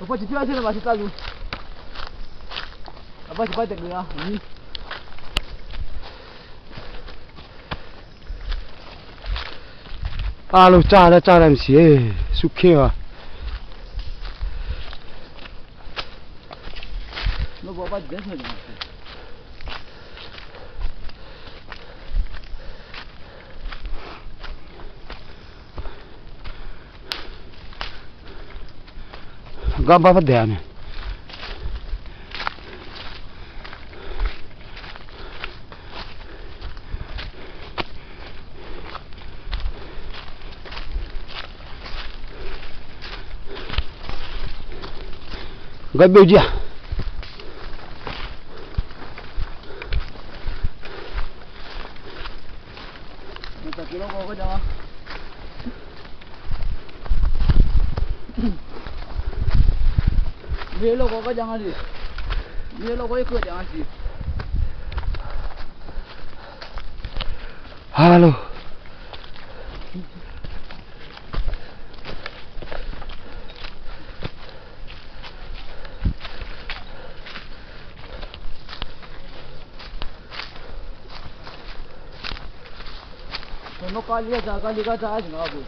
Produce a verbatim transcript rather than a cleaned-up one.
Aqpar tiqpyar tser nae maqsiq tavluf. Aqpar tiqpar taef geuf-a. Arluf car lar car lar maqsiq-e, surker-a. Garbar par daeq-a mae. Gar byov jir-aq. Halo. Nawr kali gar ja, kali gar ja, arsiq nga bu.